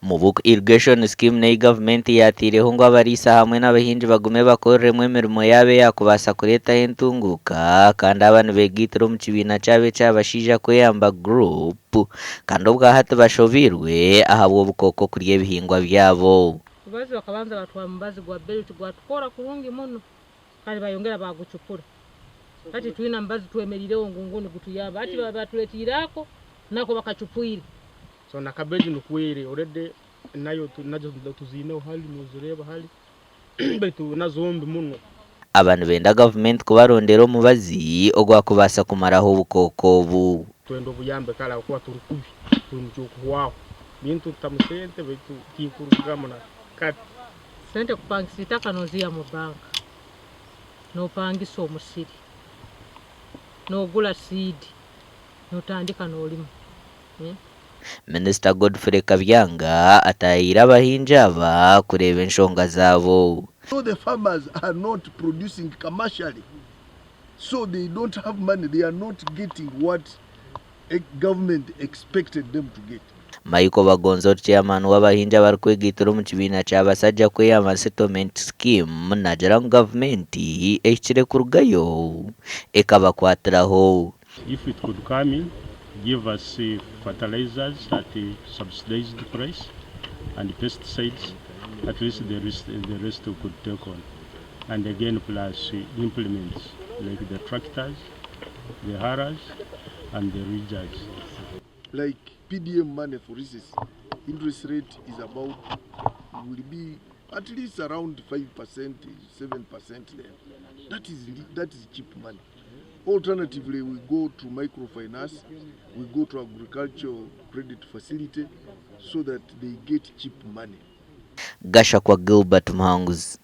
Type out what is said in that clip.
Mubuku Irrigation Scheme n'ei gavumenti yaateireho ngu abariisa hamwe n'abahingi bagume bakoreremu emirimo yaabo eyaakubaasa kureetaho entunguuka kandi aba nibeegaitira omu kibiina kyabo ekya Abashaija Kweyamba Group kandi obwa hati bashobeirwe ahabw'obukooko kurya ebihingwa byabo. Omubazi bakabanza batwara omubazi gwa belt gwatukora kurungi muno kandi bayongera bagucupura hati titwine mubazi twemerireho ngu ngu nigutuyamba hati baturetiire ako nako bakacupwire. So na cabbage nikwo eri already nayo nazo tuziineho hali nozireeba hali baitu nazo mbi muno. Aba nibenda gavumenti kubarondera omubazi ogwakubaasa kumaraho obukooko obu. Twenda obuyambi kare ahabw'okuba turi kubi turi omu ky'okuhwaho bintu tutamu sente baitu tikurugamu na kati. Sente kupangisa itaka noziiha mu banka, nopangisa omusiri, nogura seed, notandika nolima. Minisita Godfrey Kabyanga ataayaire abahingi aba kureeba enshonga zaabo. So the farmers are not producing commercially so they don't have money, they are not getting what government expected them to get. Michael Bagonza ori Chairman w'abahingi abarikwegaitira omu kibiina kya Basajja Kweyama Settlement Scheme naagira ngu gavumenti ehikire kurugayo ekabakwatiraho. If it could come in, give us fertilizers at subsidized price and pesticides, at least the rest, the rest we could take on. And again plus implements like the tractors, the harrows and the ridgers. Like PDM money for instance, interest rate is about, will be at least around 5%, 7% there. That is, that is cheap money. Alternatively, we go to microfinance, we go to agricultural credit facility so that they get cheap money. Gashakwa Gilbert Muhanguzi.